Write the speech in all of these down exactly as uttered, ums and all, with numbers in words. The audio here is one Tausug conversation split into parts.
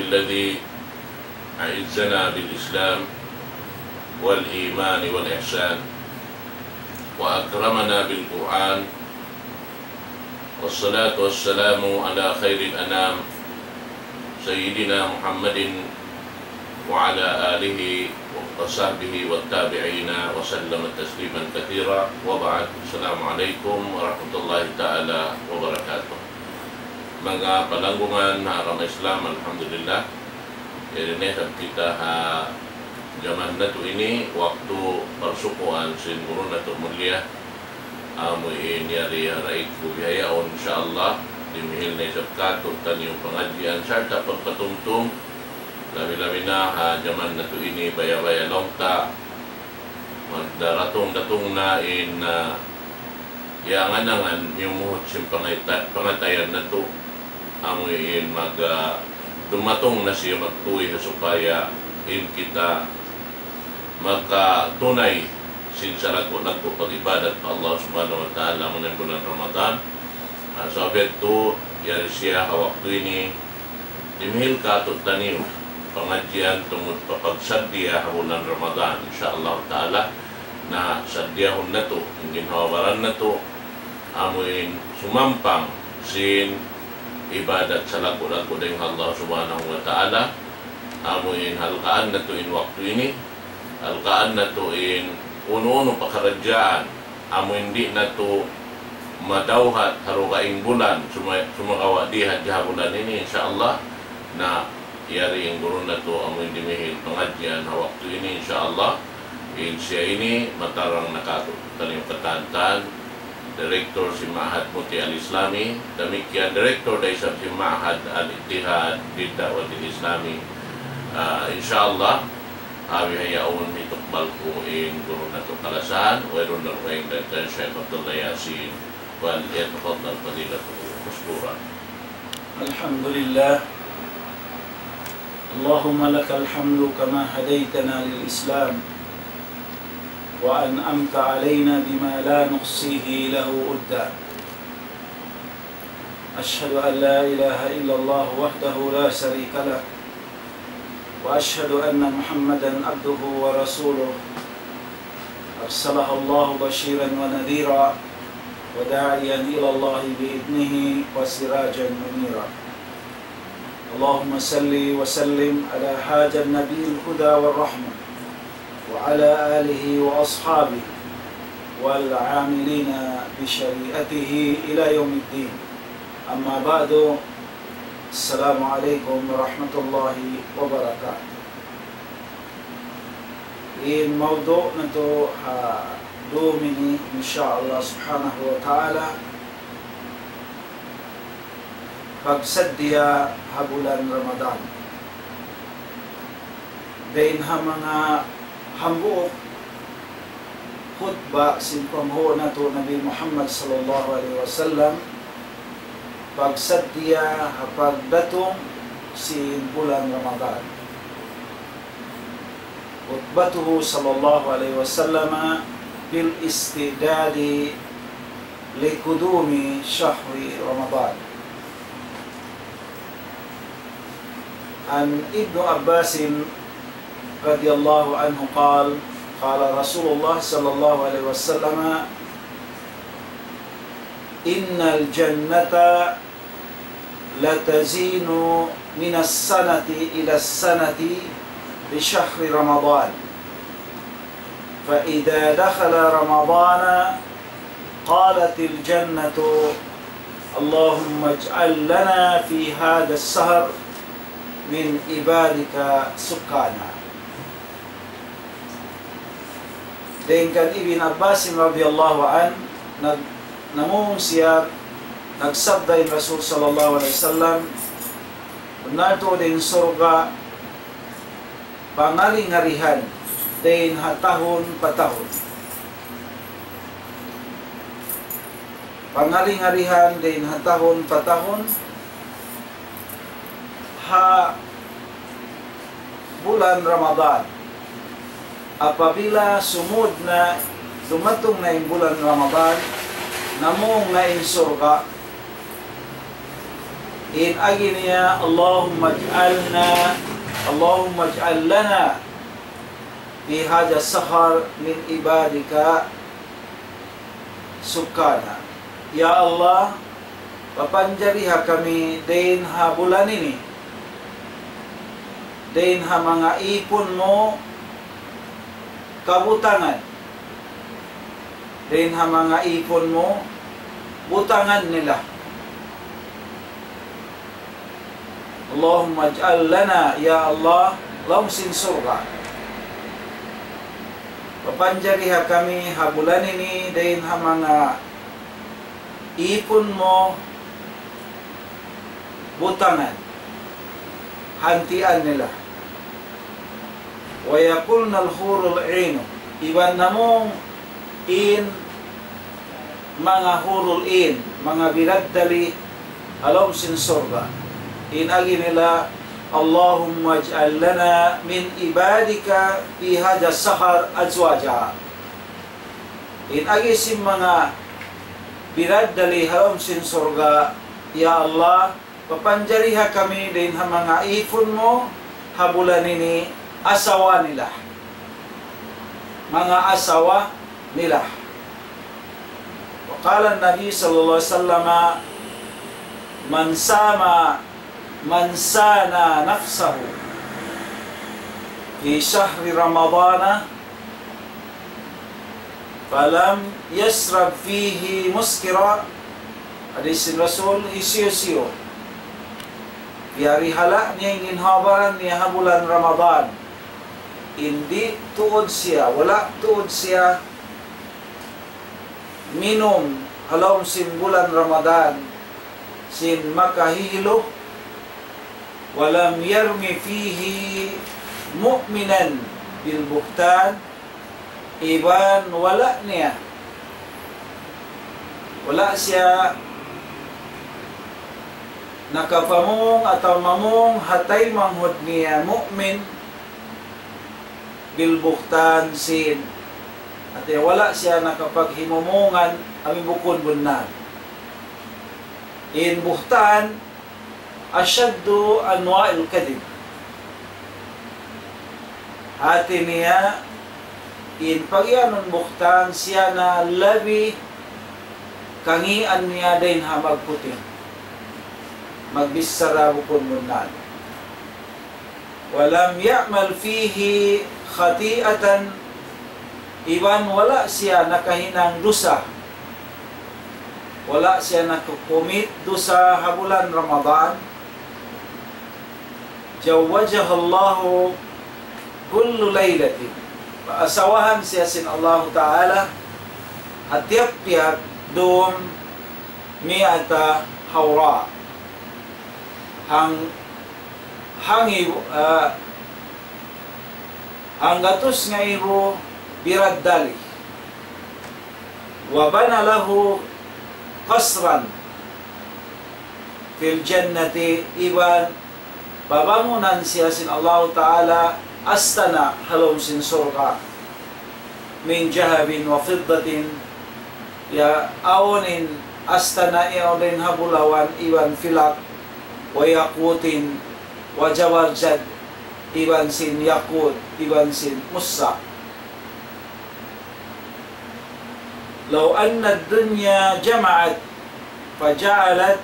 الذي أعزنا بالإسلام والإيمان والإحسان وأكرمنا بالقرآن، والصلاة والسلام على خير الأنام سيدنا محمد وعلى آله وصحبه والتابعين وسلم تسليما كثيرا، وبعد. السلام عليكم ورحمة الله تعالى وبركاته. Manga palanggungan ha agama Islam, alhamdulillah. Yari na isab kita ha jaman natu' ini, waktu parsukuan sin guru natu' mulia, amu in yari ha raik ku bihaun, insya Allah, dimihil na isab kātu'niyu pangadjian sarta' pagpatumtum, labi-labi na ha jaman natu' ini, baya'-baya' laung ta, magdaratung-datung na in, ah, iyangan-angan miyumuhut sin pangata-, pangatayan natu', amu in mag, ah, dumatung na siya magtuy ha supaya in kita makatunay sin salaggu'-laggu' pag-ibadat pa Allah Subhanahu wa Ta'ala, amu na in bulan Ramadan. Ah, sabab yadtu, yari siya ha waktu ini, dimihil kātu'niyu pangadjian tungud pa pagsaddiya ha bulan Ramadan, insya Allah Ta'ala, na saddiyahun natu', in ginhawa-baran natu', amu in sumampang sin ibadat salaggu'-laggu' dayn ha Allah Subhanahu wa Ta'ala, amu in halgaan natu' in waktu ini, halgaan natu' in unu-unu pakaradjaan, amu in di' natu' madawhat ha dugaing bulan, suma-, sumagawa' di' hadja ha bulan ini, insya Allah. Na, yari in guru natu', amu in dimihil pangadjian ha waktu ini, insya Allah. In siya ini, matarang na kātu'niyu katan-katan, Director sin Ma'had Muti' Al-Islami, damikkiyan Director da isab sin Ma'had Al-Ittihad Lid-Da'watil Islami. Ah, insya Allah, ha bihaun hitukbal ku in guru natu' kalasahan, wayruun na dugaing dayn kan Sheikh Abdullah Yasin, وليتفضل فضيلته مشكورا. الحمد لله. اللهم لك الحمد كما هديتنا للإسلام وأنعمت علينا بما لا نحصيه له عدا. أشهد أن لا إله إلا الله وحده لا شريك له، وأشهد أن محمدا عبده ورسوله، أرسله الله بشيرا ونذيرا وداعيا إلى الله بإذنه وسراجا منيرا. اللهم صل وسلم على هذا النبي الهدى والرحمة، وعلى آله وأصحابه والعاملين بشريعته إلى يوم الدين. أما بعد، السلام عليكم ورحمة الله وبركاته. In mawdu' natu' ha dum ini, insya Allah subhanahu wa ta'ala, pagsaddiya ha bulan Ramadan. Dayn ha manga hambuuk khutba sin panghu' natu' Nabi Muhammad sallallahu alayhi wasallam, pagsaddiya ha pagdatung sin bulan Ramadan. خطبته صلى الله عليه وسلم في الاستعداد لقدوم شهر رمضان. عن ابن عباس رضي الله عنه قال: قال رسول الله صلى الله عليه وسلم: إن الجنة لتزين من السنة إلى السنة بشهر رمضان، فإذا دخل رمضان قالت الجنة: اللهم اجعل لنا في هذا الشهر من عبادك سكانا. Dayn kan Ibn Abbas radiyallahu anhu, nag-, namung siya, nagsabda in Rasul sallallahu alayhi wasallam, bunnal tuud in surga' pangari-ngarihan dayn ha tahun pa tahun. Pangari-ngarihan dayn ha tahun pa tahun, ha bulan Ramadan. Apabila sumud na, dumatung na in bulan Ramadan, namung na in surga', In agi niya, اللهم اجعلنا، اللهم اجعل لنا في هذا الشهر من عبادك سكانا. Ya Allah, papanjariha kami dayn ha bulan ini, dayn ha manga īpun mu kabutangan, dayn ha manga īpun mu butangan nila. اللهم اجعل لنا, ya Allah, laung sin surga', papanjariha kami ha bulan ini dayn ha manga īpun mu butangan, hantian nila. ويقولن الحور العين, iban namung in manga hurul 'ain, manga biraddali ha lawm sin surga'. In agi nila, اللهم اجعل لنا من عبادك في هذا الشهر أزواجا. In agi sin manga biraddali ha lawm sin surga', ya Allah, papanjariha kami dayn ha manga īpun mu ha bulan ini asawa nila. Manga asawa nila. وقال النبي صلى الله عليه وسلم: من سان، من سان نفسه في شهر رمضان فلم يشرب فيه مسكرا. Hadis sin Rasul, hisiyu-siyu piyarihala' niya in ginhawa-baran niya ha bulan Ramadan, in di' tuud siya, wala' tuud siya minum ha lawm sin bulan Ramadan sin makahihilu, ولم يرم فيه مؤمنا بالبهتان, iban wala' niya, wala' siya nakapamung atawa mamung ha taymanghud niya mu'min بالبهتان sin, hati wala' siya nakapaghimumungan amu in bukun bunnal. In buhtan, أشد أنواع الكذب. Hati niya, in pagiyanun buhtan, siya na labi kangīan niya dayn ha magputing, magbichara bukun bunnal. ولم يعمل فيه خطيئة, iban wala' siya nakahinang dusa, wala' siya nakakumit dusa ha bulan Ramadan, زوجها الله كل ليلة, paasawahan siya sin Allahu Ta'ala ha tiyap-tiyap dum مائة حوراء. Hang-, hangi-, ah, hanggatus ngaibu biraddali. وبنى له قصرا في الجنة, iban pabangunan siya sin Allahu Ta'ala astana' ha lawm sin surga'. من ذهب وفضة, ya, awn in astana' yaun dayn ha bulawan iban pilak, وياقوت وزبرجد, iban sin yaqut, iban sin mussa. لو أن الدنيا جمعت فجعلت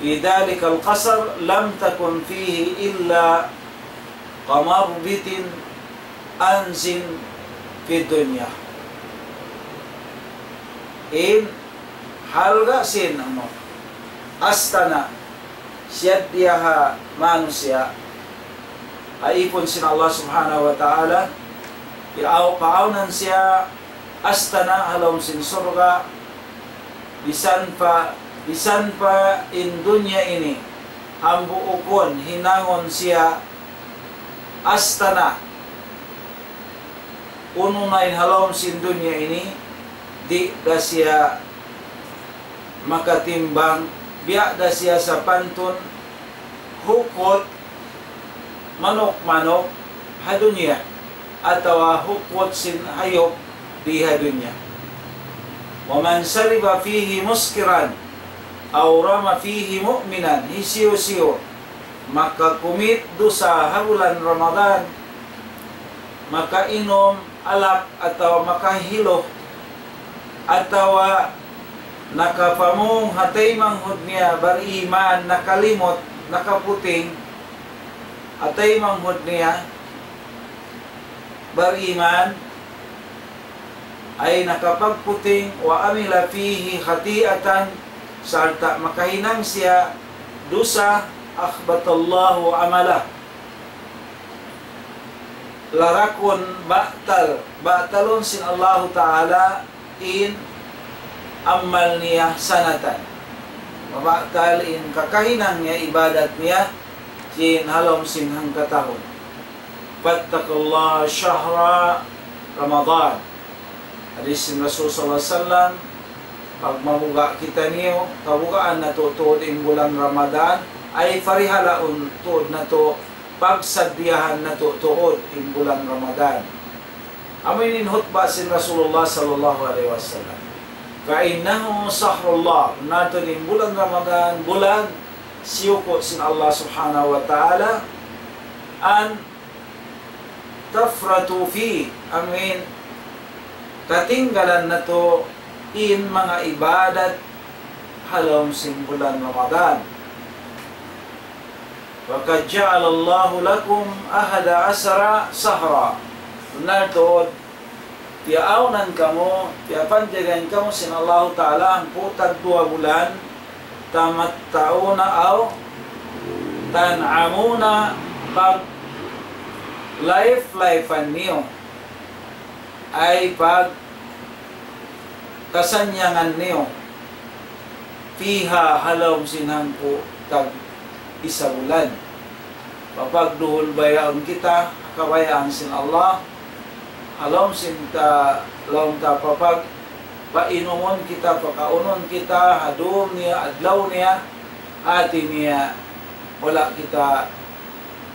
في ذلك القصر لم تكن فيه إلا كمربضة أنس في الدنيا. In halga' sin, unu, astana' siyaddiya ha manusiya', ha īpun sin Allah Subhanahu wa Ta'ala, piyaaw-, paawnan siya astana' ha lawm sin surga', misan pa, misan pa in dunya ini, hambuukun hinangun siya astana', unu na in ha lawm sin dunya ini, di' da siya makatimbang, biya' da siya sapantun hukut manuk-manuk ha dunya, atawa hukut sin hayup di ha dunya. ومن شرب فيه مسكرا أو رمى فيه مؤمنا, hisiyu-siyu makakumit dusa ha bulan Ramadan, makainum alak atawa makahilu, atawa nakapamung ha taymanghud niya bariman, nakalimut, nakaputing ha taymanghud niya bariman, ay nakapagputing, وعمل فيه خطيئة, sarta' makahinang siya dusa, أحبط الله عمله. Larakun batal, batalun sin Allahu Ta'ala in amal niya sanatan. Mabatal in kakahinang niya, ibadat niya, sin ha lawm sin hangkatahun. فاتقوا الله شهر رمضان. Hadis sin Rasul sallallahu alayhi wasallam, pagmabuga' kitaniyu, kabugaan natu' tuud in bulan Ramadan, ay parihalaun tuud natu', pagsaddiyahan natu' tuud in bulan Ramadan. Amu ini in hutba sin Rasulullah sallallahu alayhi wasallam. فإنه شهر الله. Bunnal tuud in bulan Ramadan, bulan siyuku' sin Allah subhanahu wa ta'ala, أن تفرط فيه, amuin katinggalan natu' in manga ibadat ha lawm sin bulan Ramadan. وقد جعل الله لكم أحد عشر شهرا. Bunnal tuud, piyaawnan kamu, piyapanjarihan kamu sin Allahu Ta'ala hangpu' tagduwa bulan, تمتعون أو تنعمون, pag-life-lifean niyu, ay pagkasannyangan niyu, فيها, ha lawm sin hangpu' tag-isa bulan. Papagduhul bayaun kita ha kabayaan sin Allah, ha lawm sin ta, lawm ta papag, painumun kita, pakaunun kita, ha dum niya, adlaw niya, hati niya, wala' kita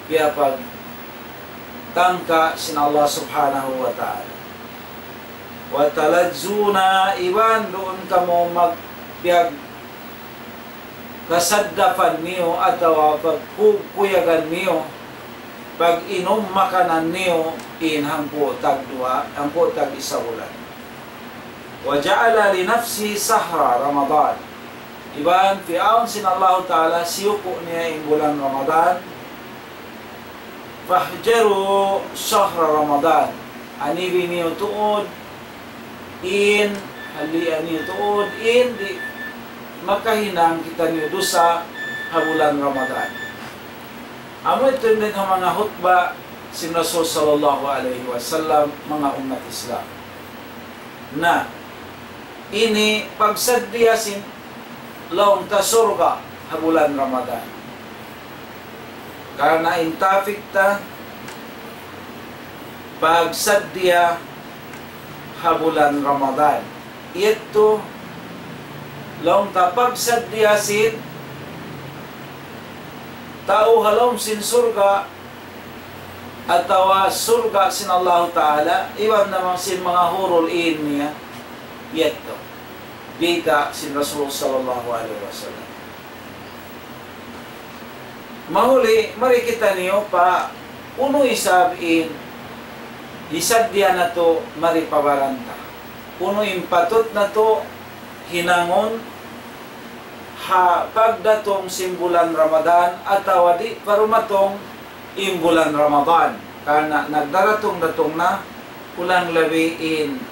piyapagtangka sin Allah subhanahu wa ta'ala. وتلذون, iban duun kamu magpiyag kasaddapan niyu atawa pagkukuyagan niyu, pag-inum makanan niyu in hangpu' tagduwa, hangpu' tag-isa bulan. وجعل لنفسه شهر رمضان. Iban piyaawn sin Allahu Ta'ala, siyuku' niya in bulan Ramadan, فاحذروا شهر رمضان. Anibi niyu tuud in, halian niyu tuud in di' makahinang kitaniyu dusa ha bulan Ramadan. Amu yadtu in dayn ha manga hutba sin Rasul sallallahu alayhi wasallam, manga ummat Islam. Na, ini pagsaddiya sin lawm ta surga' ha bulan Ramadan. Karna' in topic ta pagsaddiya ha bulan Ramadan. Yadtu, lawm ta pagsaddiya sin tau ha lawm sin surga' atawa surga' sin Allahu Ta'ala, iban na bang sin manga hurul in niya, yadtu. Bayta' sin Rasul sallallahu alayhi wasallam. Mahuli, mari kitaniyu pa unu isab in hisaddiya natu' mari pa baran ta. Unu in patut natu' hinangun ha pagdatung sin bulan Ramadan atawa di' pa dumatung in bulan Ramadan. Karna' nagdaratung-datung na, kulang labi in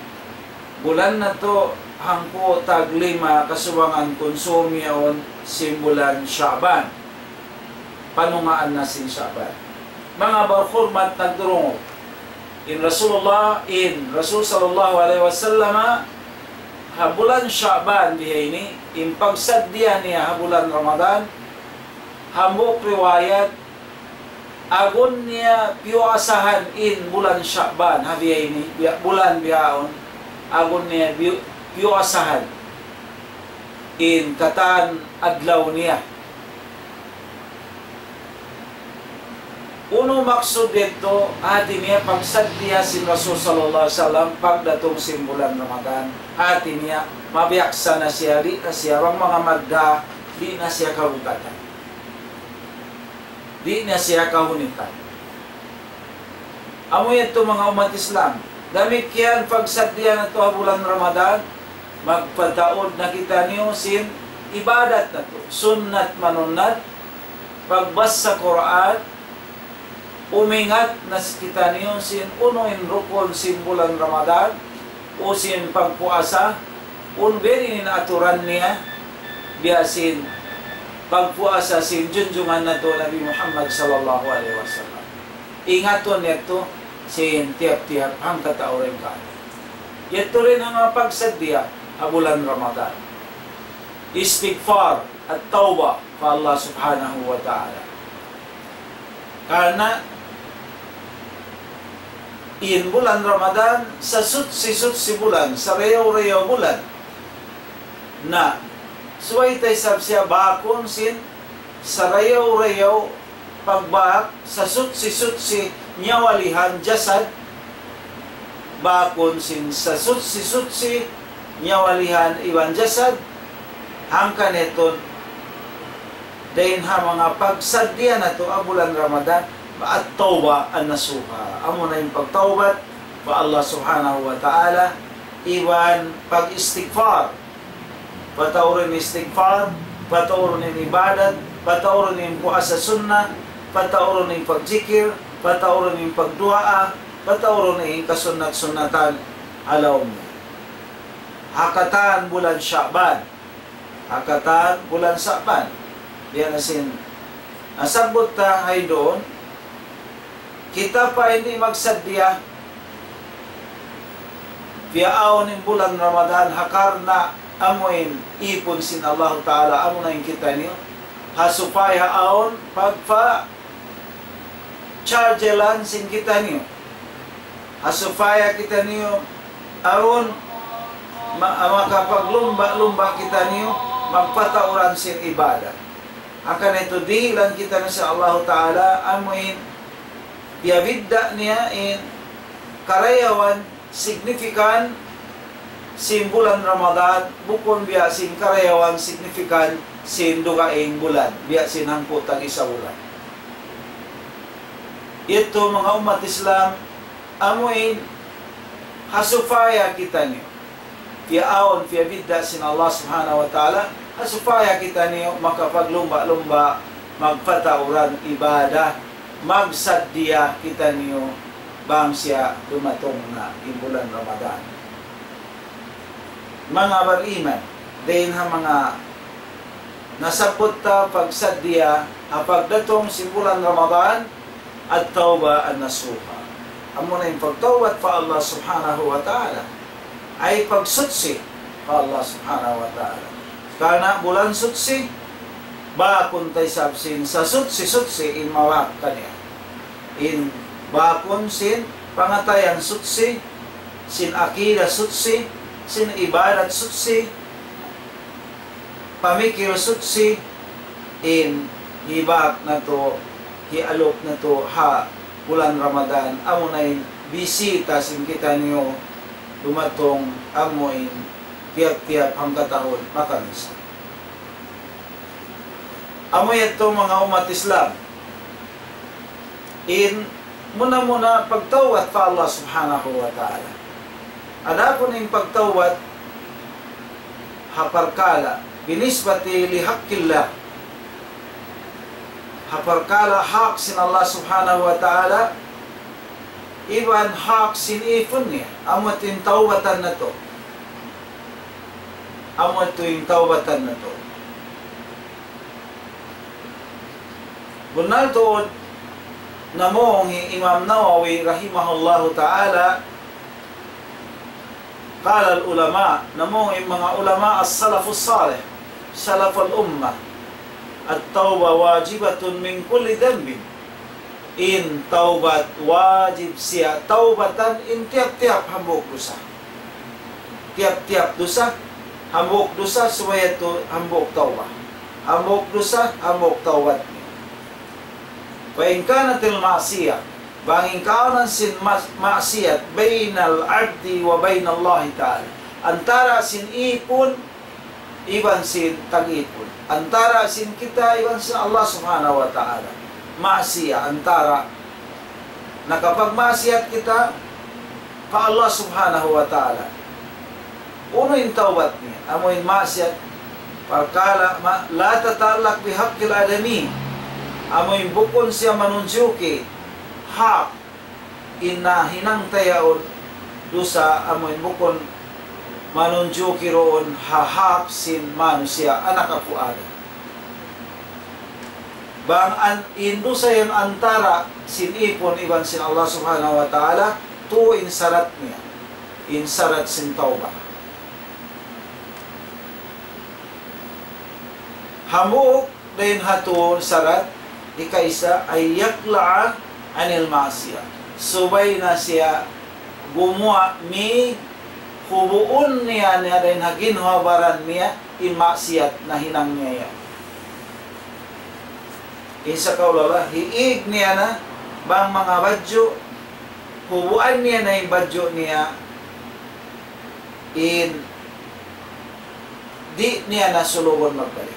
bulan natu', hangpu' tag lima kasubangan kunsum yaun sin bulan Sha'ban. Panungaan na sin Sha'ban. Manga barhurmat nagdurungug. In Rasulullah, in Rasul sallallahu alayhi wasallam, ha bulan Sha'ban bihaini, in pagsaddiya niya ha bulan Ramadan, hambuuk riwayat, agun niya piyuasahan in bulan Sha'ban, ha bihaini, biya-, bulan bihaun, agun niya biyu-, piyuasahan in katan adlaw niya. Unu maksud yadtu, hati niya pagsaddiya sin Rasul sallallahu alayhi wasallam pagdatung sin bulan Ramadan. Hati niya, mabiyaksa na siya, di' na siya bang manga magda Di' na siya kabugatan. Di' na siya kahunitan. Amu yadtu manga ummat Islam. Damikkiyan pagsaddiya natu' ha bulan Ramadan, magpataud na kitaniyu sin ibadat natu'. Sunnat manunnat, pagbasa Qur'an, umingat na kitaniyu sin unu in rukun sin bulan Ramadan, u sin pagpuasa, unu biyadiin in aturan niya, biya' sin pagpuasa sin junjungan natu' Nabi Muhammad sallallahu alayhi wasallam. Ingatun yadtu sin tiyap-tiyap hangkatau dayn kaniyu. Yadtu dayn ha manga pagsaddiya ha bulan Ramadan. Istighfar, at-tawbah pa Allah Subhanahu wa Ta'ala. Karna' in bulan Ramadan, sasuchi-suchi bulan, sarayaw-rayaw bulan. Na, subay ta isab siya bakun sin sarayaw-rayaw pagbak, sasuchi-suchi nyawalihan jasad, bakun sin sasuchi-suchi nyawalihan iban jasad, hangkan yadtu dayn ha manga pagsaddiya natu' ha bulan Ramadan, at-tawbah an-nasuha. Amu na in pagtawbat pa Allah Subhanahu wa Ta'ala, iban pag-istighfar. Pataurun in istighfar, pataurun in ibadat, pataurun in puasa sunnah, pataurun in pagjikir, pataurun in pagduwaa, pataurun in kasunnat-sunnatan ha lawm niya. Ha katan bulan Sha'ban. Ha katan bulan Sha'ban. Biya' na sin nasabbut ta ha duun, kita pa ini magsaddiya, piyaawn in bulan Ramadan, ha karna' amu in ipun sin Allahu Ta'ala, amu na in kitaniyu, ha supaya awn pagpa-charge lan sin kitaniyu. Ha supaya kitaniyu awn ma-, makapaglumba-lumba kitaniyu magpatauran sin ibadat. Hangkan yadtu dihilan kitaniyu sin Allahu Ta'ala, amu in biyabidda' niya in karayawan signifikan sin bulan Ramadan, bukun biya' sin karayawan signifikan sin dugaing bulan, biya' sin hangpu' tag-isa bulan. Yadtu manga ummat Islam, amu in ha supaya kitaniyu piyaawn, piyabidda' sin Allah Subhanahu wa Ta'ala, ha supaya kitaniyu makapaglumba-lumba magpatauran ibadah, magsaddiya kitaniyu bang siya dumatung na in bulan Ramadan. Manga bariman, dayn ha manga nasabbut ta pagsaddiya ha pagdatung sin bulan Ramadan, at-tawbah an-nasuha. Amu na in pagtawbat pa Allah Subhanahu wa Ta'ala. Ay pagsuchi pa Allah Subhanahu wa Ta'ala. Karna' bulan suchi, bakun ta isab sin sasuchi-suchi in mabak kaniya. In bakun sin pangatayan suchi, sin akida suchi, sin ibadat suchi, pamikil suchi, in hibak natu', hialup natu' ha bulan Ramadan, amu na in bisita sin kitaniyu dumatung amu in tiyap-tiyap hangkatahun makaminsan. Amu yadtu manga ummat Islam. In muna-muna pagtawbat pa Allah Subhanahu wa Ta'ala. Adapun in pagtawbat ha parkala' binisbati li haqqillah, ha parkala' hak sin Allah Subhanahu wa Ta'ala, iban hak sin ipun niya, amu in tawbatan natu'. Amu in tawbatan natu'. Bunnal tuud, namung hi Imam Nawawi rahimahullahu ta'ala, قال العلماء, namung in manga ulama as-salafus salih, salaful ummah, التوبة واجبة من كل ذنب. In tawbat wajib siya tawbatan in tiyap-tiyap hambuuk dusa. Tiyap-tiyap dusa, hambuuk dusa, subay yadtu hambuuk tawbat. Hambuuk dusa, hambuuk tawbat. فإن كانت المعصية, bang in kaawnan sin ma-, maksiyat, بين العبد وبين الله تعالى, antara sin ipun iban sin tag-ipun. Antara sin kita iban sin Allah Subhanahu wa Ta'ala. Maksiat antara nakapagmaksiat kita pa Allah Subhanahu wa Ta'ala. Unu in tawbat niya? Amu in maksiat parkala' ma-, لا تتعلق بحق الآدمي. Amu in bukun siya manunjuki hak in nahinang ta yaun dusa, amu in bukun manunjuki duun ha hak sin manusiya' anak apu' Adam. Bang an-, in dusa yan antara sin ipun iban sin Allah Subhanahu wa Ta'ala, tū in sarat niya, in sarat sin tawbat. Hambuuk dayn ha tū sarat, hikaisa, أن يقلع عن المعصية. Subay na siya gumuwa' mi hubuun niya, niya dayn ha ginhawa-baran niya, in maksiat nahinang niya yan. In sakaula, hiig niya na bang manga badju', hubuan niya na in badju' niya, in di' niya na sulugun magbalik.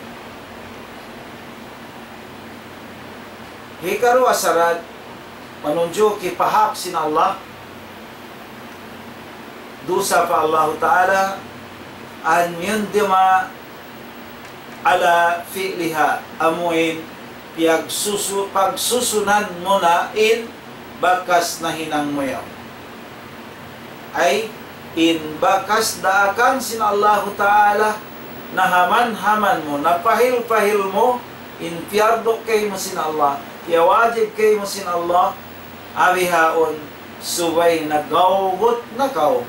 Hikaruwa sarat, manunjuki pa hak sin Allah, dusa pa Allahu Ta'ala, أن يندم على فعلها, amuin piyagsusu-, pagsusunan mu na in bakas nahinang mu yaun. Ay, in bakas daakan sin Allahu Ta'ala, nahaman-haman mu, napahil-pahil mu, in piyardu kaymu sin Allah, piyawajib kaymu sin Allah, abihaun subay na gawgut na kaw,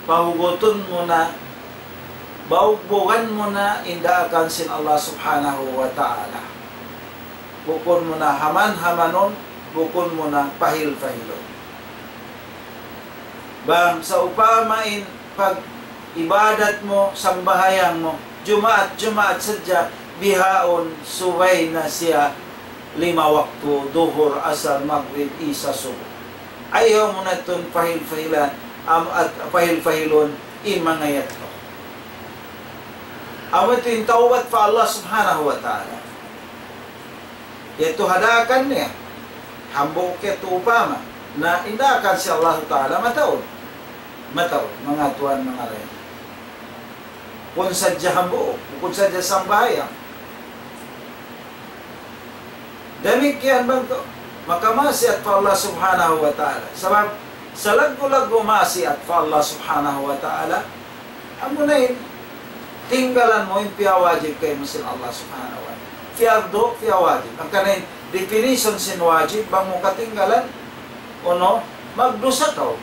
pahugutun mu na, baugbugan mu na in daakan sin Allah Subhanahu wa Ta'ala. Bukun mu na haman-hamanun, bukun mu na pahil-pahilun. Bang sawpama in pag-ibadat mu, sambahayang mu, Jumaat, Jumaat sadja, bihaun subay na siya lima waktu, duhur, asar, magrib, isa, subuh. Ayaw mu na tuud pahil-pahilan, am-, at pahil-pahilun in manga yadtu. Amu yadtu in tawbat pa Allah Subhanahu wa Ta'ala. Yadtu ha daakan niya. Hambuuk yadtu upama. Na in daakan sin Allahu Ta'ala mataud. Mataud, manga tuwan, manga dayn. Bukun sadja hambuuk, bukun sadja sambahayang. Damikkiyan bang kaw makamaksiat pa Allah Subhanahu wa Ta'ala. Sabab, salaggu'-laggu' maksiat pa Allah Subhanahu wa Ta'ala, amuna in tinggalan mu in piyawajib kaymu sin Allah Subhanahu wa Ta'ala. Piyardu, piyawajib. Hangkan in definition sin wajib, bang mu katinggalan, unu, magdusa kaw.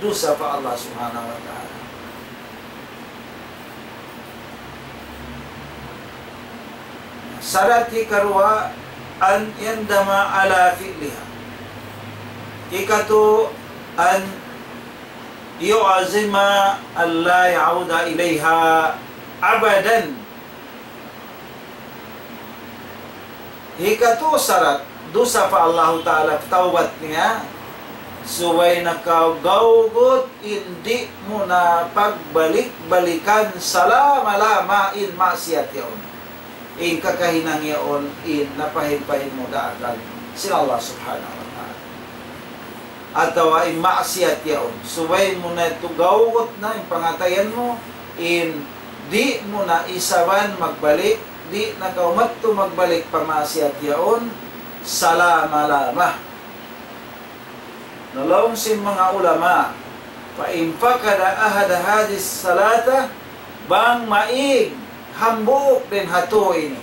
Dusa pa Allah Subhanahu wa Ta'ala. Sarat hikaruwa, أن يندم على فعلها. Hikatu, أن يعزم ألا يعود إليها أبدا. Hikatu sarat, dusa pa Allahu Ta'ala, tawbat niya, subay na kaw gawgut in di' mu na pagbalik-balikan salama-lama in maksiat yaun. In kakahinang yaun, in napahil-pahil mu daakan sin Allah Subhanahu wa Ta'ala. Atawa in maksiat yaun. Subay mu na yadtu gawgut na in pangatayan mu, in di' mu na isab magbalik, di' na kaw madtu magbalik pa maksiat yaun, salama-lama. Na laung sin manga ulama, فإن فقد أحد هذه الثلاثة, bang maig hambuuk dayn ha tū ini,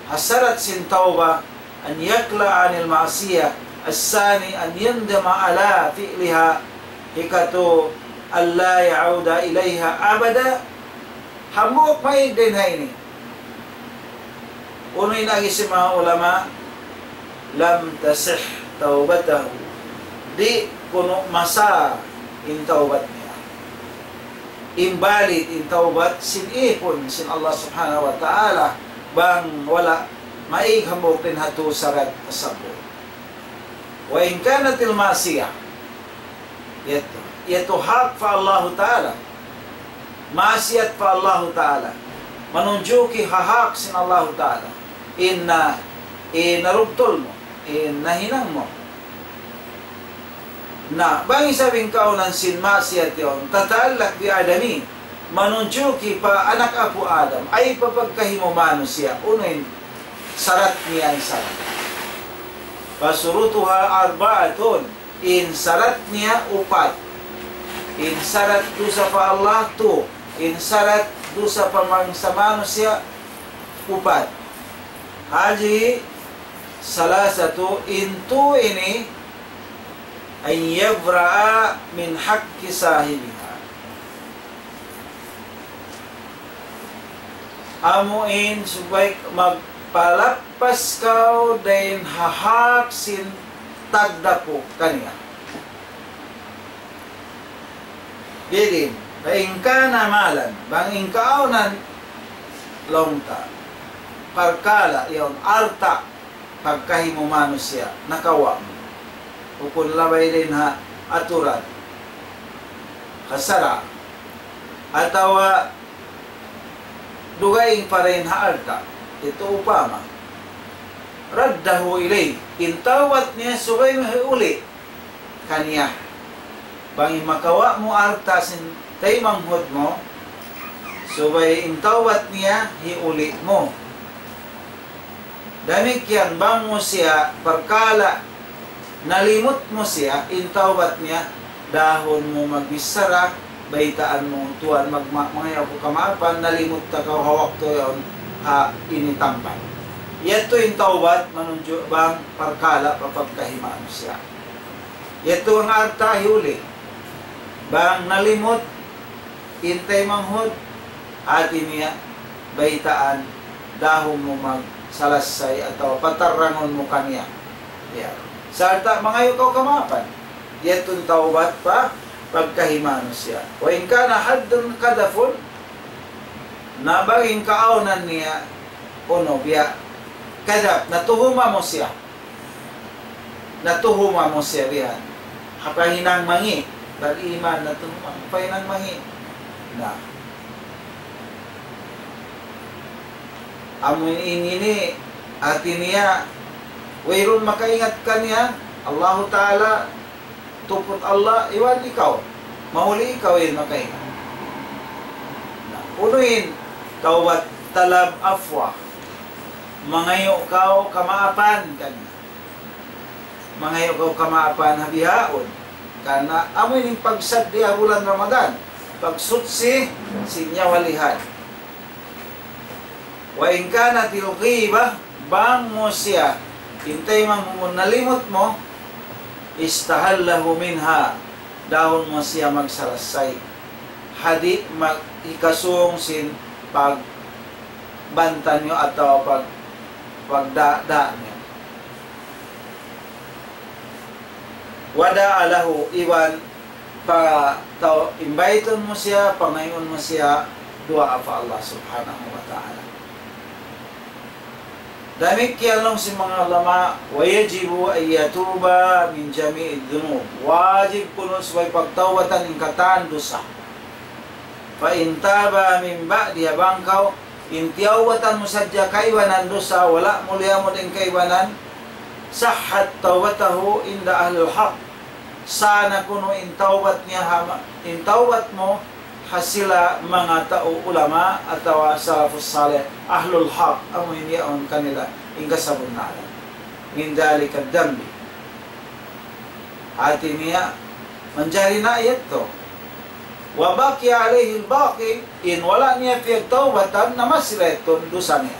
ha sarat sin tawbat, أن يقلع عن المعصية. الثاني أن يندم على فعلها. Hikatu, ألا يعود إليها أبدا. Hambuuk maig dayn ha ini. Unu in agi sin manga ulama, لم تصح توبته. Di' kunu' masah in tawbat niya. Invalid in tawbat sin ipun sin Allah Subhanahu wa Ta'ala, bang wala' maig hambuuk dayn ha tū sarat tasabbut. وإن كانت المعصية, yadtu, yadtu hak pa Allahu Ta'ala, maksiat pa Allahu Ta'ala. manunjuki ha hak sin Allahu Ta'ala. In, ah, in narugtul mu, in nahinang mu. Na, bang isab in kaunan sin maksiyat yaun, tata'allaq bi Adami, manunjuki pa anak apu' Adam, ay pa pagkahi mu manusiya', unu in sarat niya in sarat. فشروطها أربعة, in sarat niya upat. In sarat dusa pa Allah, tu. In sarat dusa pa bangsa manusiya', upat. هذه الثلاثة, in tu ini, أن يبرأ من حق صاحبها. Amu in subay magpalappas kaw dayn ha hak sin tagdapu kaniya. Bidin, فإن كان مالا, bang in kaunan laung ta, parkala' yaun alta', pagkahi mu manusiya', nakawa' mu. Bukun labay dayn ha aturan, ha sara', atawa dugaing pa dayn ha alta', itu upama. رده إليه, in tawbat niya subay mu hiuli' kaniya. Bang in makawa' mu alta' sin taymanghud mu, subay in tawbat niya hiuli' mu. Damikkiyan bang mu siya parkala' nalimut mu siya, in tawbat niya, dahun mu magbichara, baytaan mu, "Tuwan, mag-, ma-, mangayu' aku kamaapan, nalimut ta kaw ha waktu yaun ha ini tampat." Yadtu in tawbat manunjuk bang parkala' pa pagkahi manusiya'. Yadtu in alta' hiuli'. Bang nalimut in taymanghud, hati niya, baytaan, dahun mu magsalassay atawa patarrangun mu kaniya. Ya. Sarta' mangayu' kaw kamaapan. Yadtu in tawbat pa pagkahi manusiya'. وإن كان حد قذف, na bang in kaunan niya, unu, biya' kadhaf, natuhuma mu siya. Natuhuma mu siya bihan. Ha pahinang mangi', bal iman natuhuma, ha pahinang mangi'. Na. Amu in ini, hati niya, wayruun makaingat kaniya, Allahu Ta'ala, tuput Allah, iban ikaw. Mahuli ikaw in makaingat. Na, unu in, tawbat talab afwa. Mangayu' kaw kamaapan kaniya. Mangayu' kaw kamaapan ha bihaun. Karna' amu in pagsaddi ha bulan Ramadan. Pagsuchi sin nyawa lihan. وإن كانت الغيبة, bang mu siya, in taymanghud mu nalimut mu, استحله منها, dahun mu siya magsalassay. Hadi' mag-, hikasung sin pagbanta niyu atawa pag-, pagda-, da niyu. ودعا له, iban pa tau, imbaytun mu siya, pangayuun mu siya, duwaa pa Allah Subhanahu wa Ta'ala. Damikkiyan laung sin manga ulama, ويجب أن يتوب من جميع الذنوب. Wajib kunu' subay pagtawbatan in katan dusa. فإن تاب من بعدها, bang kaw in tiyawbatan mu sadja kaibanan dusa, wala' mu liyamud in kaibanan, صحت توبته عند أهل الحق. Sah na kunu' in tawbat niya ha ma-, in tawbat mu ha sila manga tau ulama atawa salafus salih, ahlul haq, amu in yaun kanila in kasabunnalan. من ذلك الذنب. Hati niya, manjari na yadtu. وبقي عليه الباقي, in wala' niya piyagtawbatan, na masi da yadtu dusa niya.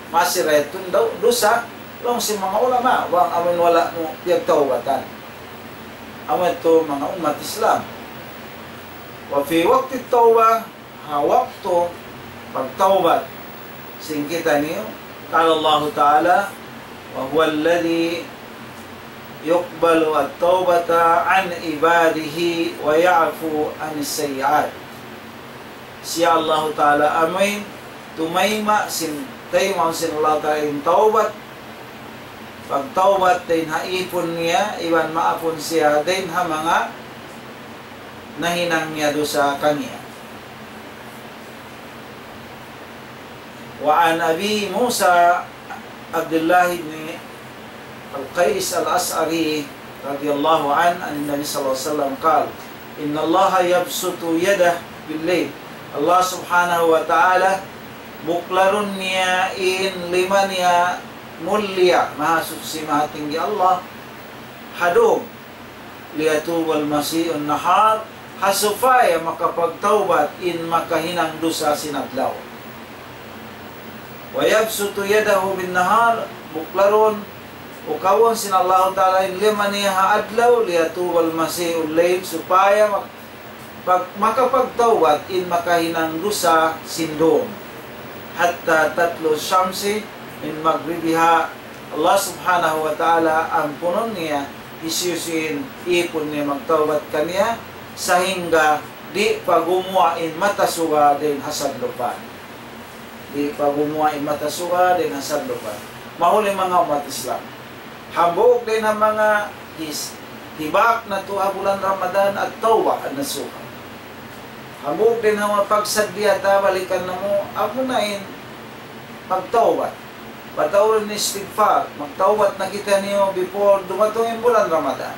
Masi da yadtu daw dusa, laung sin manga ulama, bang amun wala' mu piyagtawbatan. Amu yadtu manga ummat Islam. وفي وقت التوبة, ha waktu pagtawbat sin kitaniyu, قال الله تعالى: وهو الذي يقبل التوبة عن عباده ويعفو عن السيئات. Siya Allahu Ta'ala amuin tumayma' sin, taymaun sin Allah Ta'ala in tawbat, pagtawbat dayn ha ipun niya, iban maapun siya dayn ha manga nahinang niya dusa kaniya. وعن أبي موسى عبد الله بن القيس الأشعري رضي الله عنه عن النبي صلى الله عليه وسلم قال: إن الله يبسط يده بالليل. Allah Subhanahu wa Ta'ala buklarun niya in lima niya, mulia, maha suchi, maha tinggi Allah, ha dum, ليتوب المسيء النهار, ha supaya makapagtawbat in makahinang dusa sin adlaw. ويبسط يده بالنهار, buklarun, ukawun sin Allahu Ta'ala in lima niya ha adlaw, ليتوب المسيء الليل, supaya mak-, pag-, makapagtawbat in makahinang dusa sin dum. حتى تطلع الشمس من مغربها, Allah Subhanahu wa Ta'ala ampunun niya hisiyu-siyu in ipun niya magtawbat kaniya, sahingga di' pa gumuwa' in mata suga dayn ha sadlupan. Di' pa gumuwa' in mata suga dayn ha sadlupan. Mahuli manga ummat Islam, hambuuk dayn ha manga his-, hibak natu' ha bulan Ramadan التوبة النصوح. Hambuuk dayn ha manga pagsaddiya ta, balikan namu', amuna in pagtawbat. Pataurun in istighfar, magtawbat na kitaniyu before dumatung in bulan Ramadan.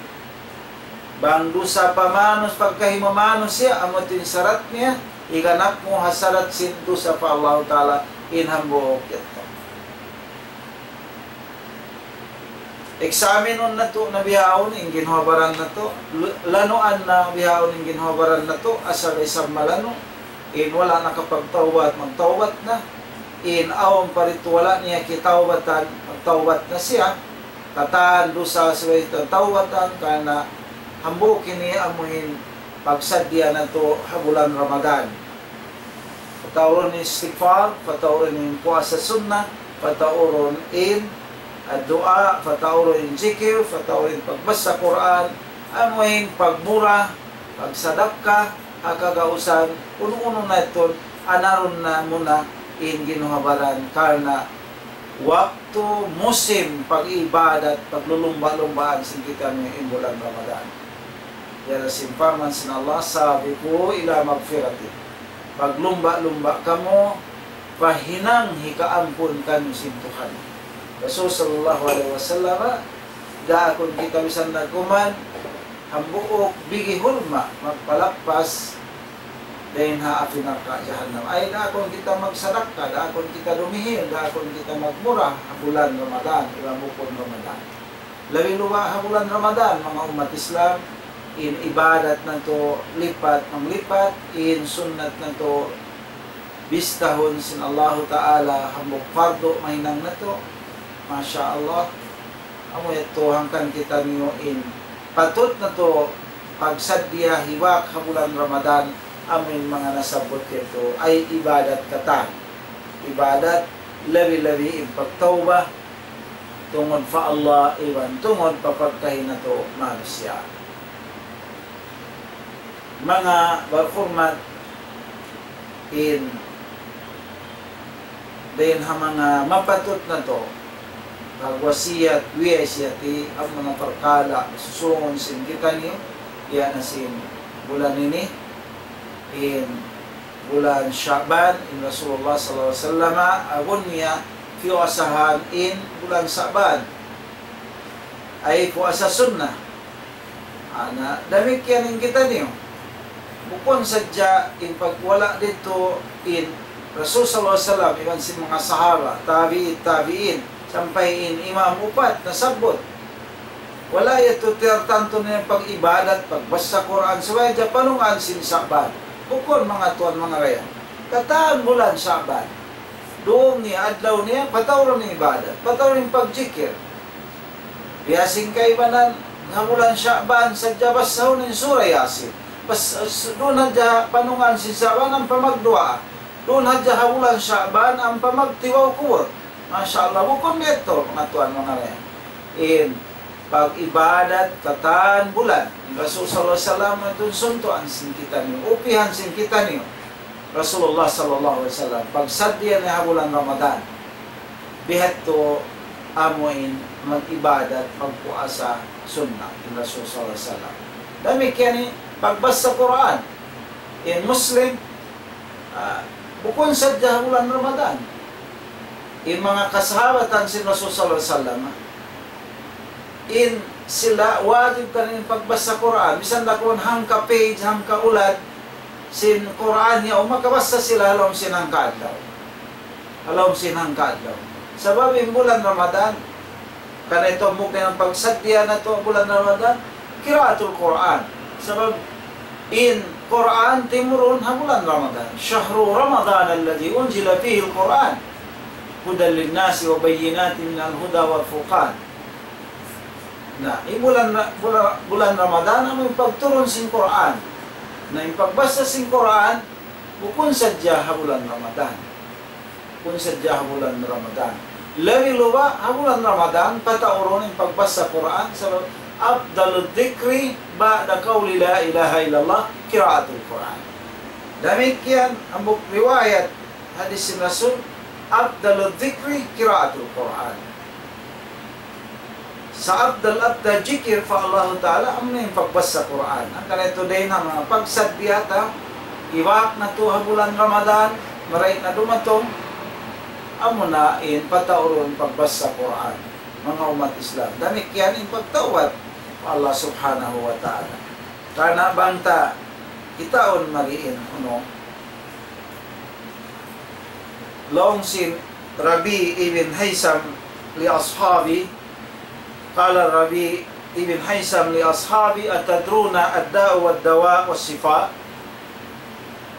Bang dusa pa manus-, pagkahi manusiya', amu in sarat niya, higanap mu ha sarat sin dusa pa Allahu Ta'ala in hambuuk yadtu. Eksaminun natu' na bihaun in ginhawa-baran natu', l-, lanuan na bihaun in ginhawa-baran natu', asal isab malanu', in wala' nakapagtawbat, magtawbat na, in awn pa didtu wala' niya kitawbatan, magtawbat na siya, katan dusa subay ta tawbatan, karna' hambuuk ini amu in pagsaddiya natu' ha bulan Ramadan. Pataurun in istighfar, pataurun in puasa sunnat, pataurun in duwaa, pataurun in zikir, pataurun in pagbasa Qur'an, amu in pagmura, pagsadakka, ha kagausan, unu-unu na yadtu, anarun na muna in ginhawa-baran, karna' waktu musim pag-ibadat, paglulumba'-lumbaan sin kitaniyu in bulan Ramadan. Yari sin parman sin Allah, سابقوا إلى مغفرة. Paglumba'-lumba' kamu pa hinang hikaampun kaniyu sin Tuhan. Rasul sallallahu alayhi wasallam, daakun kita misan nagkuman, hambuuk bigi hurma, magpalappas dayn ha api narka' jahannam. Ay, daakun kita magsadakka, daakun kita dumihil, daakun kita magmura ha bulan Ramadan, iban bukun Ramadan. Labi luba' ha bulan Ramadan, manga ummat Islam, in ibadat natu' lipat manglipat, in sunnat natu' bistahun sin Allahu Ta'ala, hambuuk fardu mahinang natu'. Masha Allah. Amu yadtu hangkan kitaniyu in patut natu' pagsaddiya hibak ha bulan Ramadan, amu in manga nasabbut yadtu ay ibadat katan. Ibadat labi-labi in pagtawbat tungud pa Allah iban tungud pa pagkahi natu' manusiya'. Manga barhurmat, in dayn ha manga mapatut natu' pagwasiyat, wiyasiyati, amu na parkala' susungun sin kitaniyu, yan na sin bulan ini, in bulan Sha'ban, in Rasulullah sallallahu alayhi wasallam, agun niya piyuasahan in bulan Sha'ban. Ay puasa sunnah. Ana, damikkiyan in kitaniyu. Bukun sadja in pagwala' didtu in Rasul sallallahu alayhi wasallam, iban sin manga sahaba, tabi'i, tabi'in, sampay in imam upat nasabbut. Wala' yadtu tiyartantu na in pag-ibadat, pagbasa Qur'an, subay hadja panungan sin Sha'ban. Bukun, manga tuwan, manga dayang. Katan bulan Sha'ban. Dum niya, adlaw niya, pataurun in ibadat, pataurun in pagjikir. Biya' sin kaibanan, ha bulan Sha'ban, sadja basahun in Surah Yasin. Bas, s-, duun hadja panungan sin Sha'ban, ampa magduwaa. Duun hadja ha bulan Sha'ban, ampa magtibaw kubul. Masha Allah, bukun biya' yadtu, manga tuwan, manga dayang. In pag-ibadat katan bulan. In Rasul sallallahu alayhi wasallam, yadtu in suntuan sin kitaniyu, upihan sin kitaniyu. Rasulullah sallallahu alayhi wasallam, pagsaddiya niya ha bulan Ramadan, bihadtu amu in mag-ibadat, magpuasa sunnat in Rasul sallallahu alayhi wasallam. Damikkiyan in pagbasa Qur'an. In Muslim, ah, bukun sadja ha bulan Ramadan. In manga kasahabatan sin Rasul sallallahu alayhi wasallam, in sila wajib kanila in pagbasa Qur'an. Misan da kunu' hangka page, hangka ulad sin Qur'an niya, o makabasa sila ha lawm sin hangka adlaw. Ha lawm sin hangka adlaw. Sabab in bulan Ramadan, karna' yadtu hambuuk dayn ha pagsaddiya natu' bulan Ramadan, qiraatul Qur'an. Sabab in Qur'an timurun ha bulan Ramadan. شهر رمضان الذي أنزل فيه القرآن هدى للناس وبينات من الهدى والفرقان. Na, in bulan Ra-, bulan, bulan Ramadan amu in pagturun sin Qur'an. Na, in pagbasa sin Qur'an, bukun sadja ha bulan Ramadan. Bukun sadja ha bulan Ramadan. Labi luba' ha bulan Ramadan, pataurun in pagbasa Qur'an, sabab أفضل الذكر بعد قول لا إله إلا الله قراءة القرآن. Damikkiyan, hambuuk riwayat hadis sin Rasul, أفضل الذكر قراءة القرآن. Sa-afdal-afdal jikir pa Allahu Ta'ala, amuna in pagbasa Qur'an. Hangkan yadtu dayn ha manga pagsaddiya ta, ibaak natu' ha bulan Ramadan, marayaw na dumatung, amuna in pataurun pagbasa Qur'an. Manga ummat Islam. Damikkiyan in pagtawbat pa Allah Subhanahu wa Ta'ala. Karna' bang ta kitaun mari in, unu, laung sin Rabi' ibn Haysam li ashabi, قال ربيع بن هيثم لأصحابه: أتدرون الداء والدواء والشفاء؟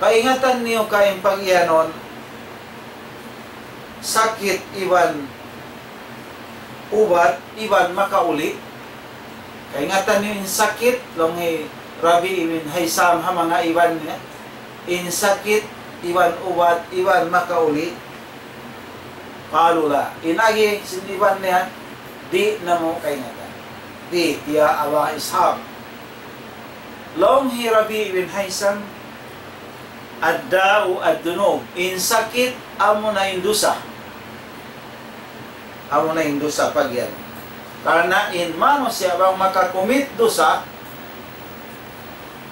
Kaingatan niyu ka in pagiyanun sakit iban ubat iban makauli'? Kaingatan niyu in sakit, laung hi Rabi' ibn Haysam ha manga iban niya, in sakit iban ubat iban makauli'? قالوا لا. In agi sin iban niya, di' namu' kaingatan. Di', ya Aba Ishaq. Laung hi Rabi' ibn Haysam, الداء الذنوب. In sakit, amuna in dusa. Amuna in dusa pagiyanun. Karna' in manusiya' bang makakumit dusa,